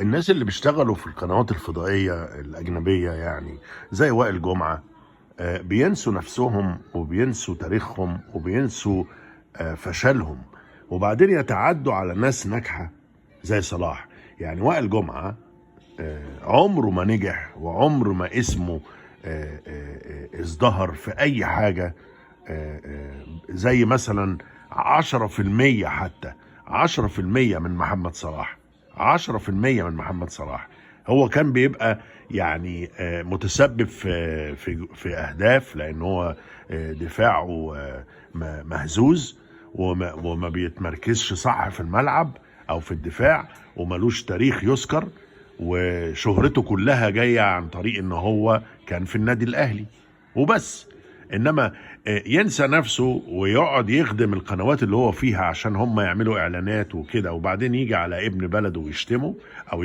الناس اللي بيشتغلوا في القنوات الفضائية الأجنبية يعني زي وائل جمعة، بينسوا نفسهم وبينسوا تاريخهم وبينسوا فشلهم، وبعدين يتعدوا على ناس ناجحة زي صلاح. يعني وائل جمعة عمره ما نجح وعمره ما اسمه ازدهر في أي حاجة، زي مثلا 10%، حتى 10% من محمد صلاح. 10% من محمد صلاح. هو كان بيبقى يعني متسبب في اهداف، لان هو دفاعه مهزوز وما بيتمركزش صح في الملعب او في الدفاع، وملوش تاريخ يذكر، وشهرته كلها جاية عن طريق ان هو كان في النادي الاهلي وبس. انما ينسى نفسه ويقعد يخدم القنوات اللي هو فيها عشان هم يعملوا اعلانات وكده، وبعدين يجي على ابن بلده ويشتمه او